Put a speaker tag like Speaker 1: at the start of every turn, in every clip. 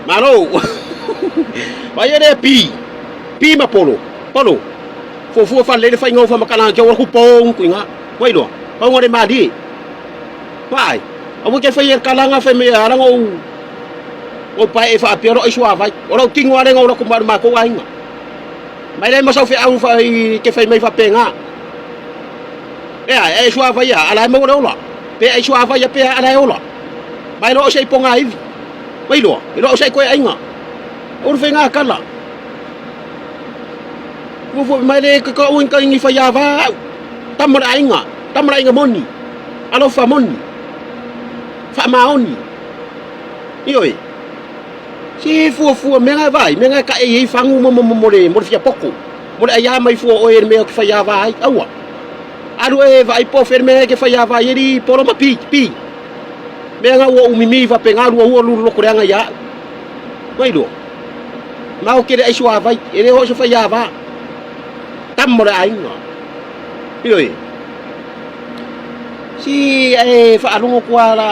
Speaker 1: Malo. Vai e le pi. Pi ma polo. Polo. Fuafua faalelei le faiga o faamatalaga te o aku pong kuiga. Ua iloa. Pau le malie. Vaai. Aua ke fai e kalaga fai mai ala ou ou pae e faapea lo ai suavai. O lau tino ale ngau laku ma matou aiga. Mai le ma sau feau fa i ke fai mai faapena. Ea, e suavai ia, ala e maua le ola. Pe ai suavai ia pe ala e ola. Mai lo o se i ponga ivi. Mai loa, e loa o se i koe aiga. O le faiga kala. Ua foi mai le ka ka ka ingi fai ava au. Tama le aiga, tama le aiga moni. Alofa moni. Faamaoni. Ioe. Se fuafua mea ngai vai, mea ngai ka e i fangu mo mo mo le mo le fia poko. Mo le aia mai fua oe le mea ke fai ava ai. Aua. Alu e vai po fe le mea ke fai ava ai ri polo ma pi pi. Mea nga ua umimi fa pe nga lua ua lulu loko le anga ia. Mai lua. Ma o kere ai suavai, e le ho se fai ava. Tamo le aiga. Ioe. Si e whaalongo kua la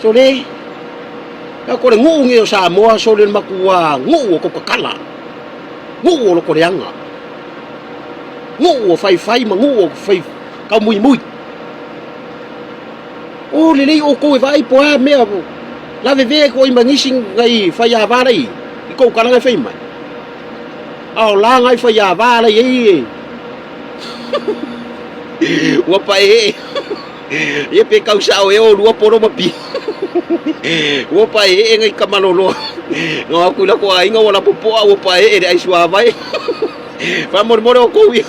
Speaker 1: sole. Ka kore nguu nge o Samoa sole le makua nguu o Coca-Cola. Nguu o loko leanga. Nguu o whaiwhai ma nguu o whai kau mui mui. O lelei oukou e vaai po a mea laveve ko i mangisi ngai whai a vara i i kou karanga e whai mai. A o la ngai whai a vara i ei e. Ua pa e e pe kau sao e o lua poro ma pi. Ua pa e e ngai kamalolo. Ngā aku la ko ainga wala popoa ua pa e e le ai suavai. Whamore more o kou ia.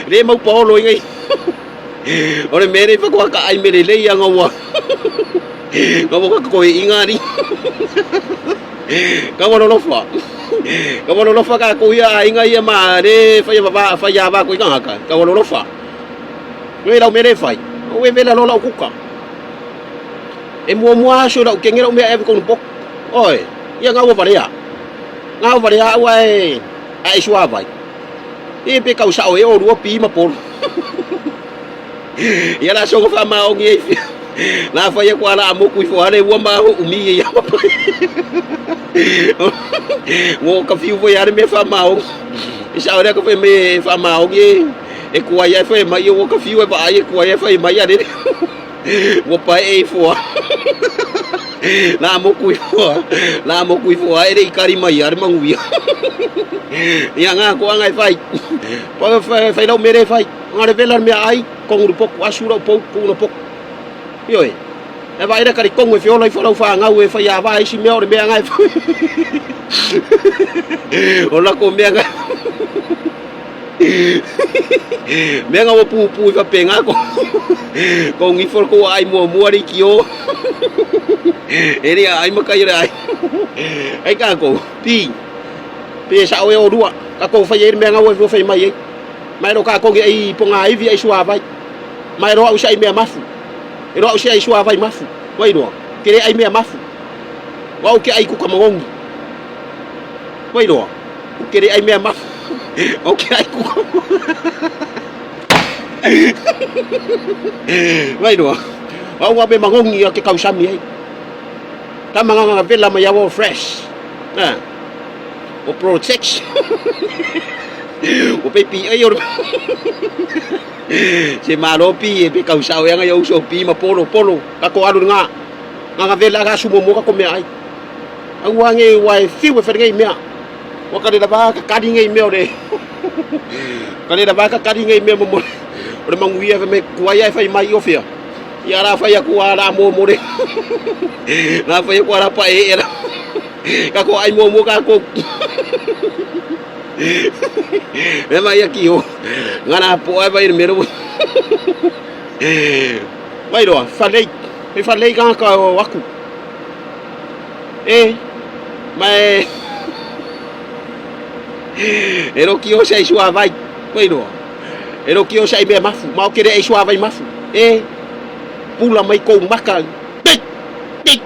Speaker 1: Le mau paolo i ngai. O le mea nei whakoa ka ai me le lei anga ua. Nga waka koe i ngā ni. Ka wa lolofa. Ka wa lolofa ka ko ia ai nga ia ma le whai wa whai a wa ko i ngaka. Ka wa lolofa. Koe lau mere whai. O e vela lola o kuka. E mua mua aso lau kenge lau mea e konu pok. Oi, ia ngā ua warea. Ngā ua warea ua e a e suavai. E pe kau sao e o rua pi ma polo. Ia la songa wha maongi e whia. La whai e kua la amoku i whare ua maho umi e ia mapai. Wo ka whiu fo iare me wha maongi. I sao rea ka whai me wha maongi e. E kua ia e whai mai wo ka whiu e wa ai e kua ia e whai mai are. Ua pae e i fua. La amoku i fua. La amoku i fua e re i kari mai are manguia. Ia ngā ko anga e whai. Pa whai, whai lau mere e whai. Ngā re vela mea ai, konguru poku, asu rau pou, kuna poku. Ioi. E vai kari kongu e whiola i wharau whāngau e whai a wā isi mea o le mea ngai whai. O la ko mea ngai. Mea ngā wa pūpū i whape ngā ko. Ko ngi for ko ai mua mua ri ki o. E rea ai makai re ai. Ai ka ko pi. Pi e sao e o rua. Ka ko whai e mea ngā wa whai mai e. Mai ro ka kongi ai po ngā iwi ai suavai. Mai roa usa i mea mafu. E roa usa ai suavai mafu. Wai roa. Kere ai mea mafu. Wau ke ai kuka mangongi. Wai roa. Kere ai mea mafu. O ke ai kuka. Wai roa. Wau ngā me mangongi a ke kausami ai. Tama ngā ngā vela mai awa o fresh. Ah. O protection. O pepi ai o Se malo pi e pe kausao e anga i uso pi ma polo polo. Ka ko alu ngā. Ngā ngā vela ka sumo mo ka ko mea ai. Aua nge wa e whiu e whare ngei mea. Wa kare rawa ka kari ngei mea o re. Kare rawa ka kari ngei mea mo mo. O le manguia me kuai ai whai mai o whia. Ia rā whai aku a rā mō more. Rā whai aku a rā pa e e rā. Ka ko ai mō mō ka ko. Me mai aki o. Ngā rā po ai vai mero. Mai roa, whalei. Me whalei ka ka o aku. E, mai e ro ki o sei sua vai. Mai roa. E ro ki o sei mea mafu. Ma o kere ei sua vai mafu. E, pula mai kou maka. Tik, tik.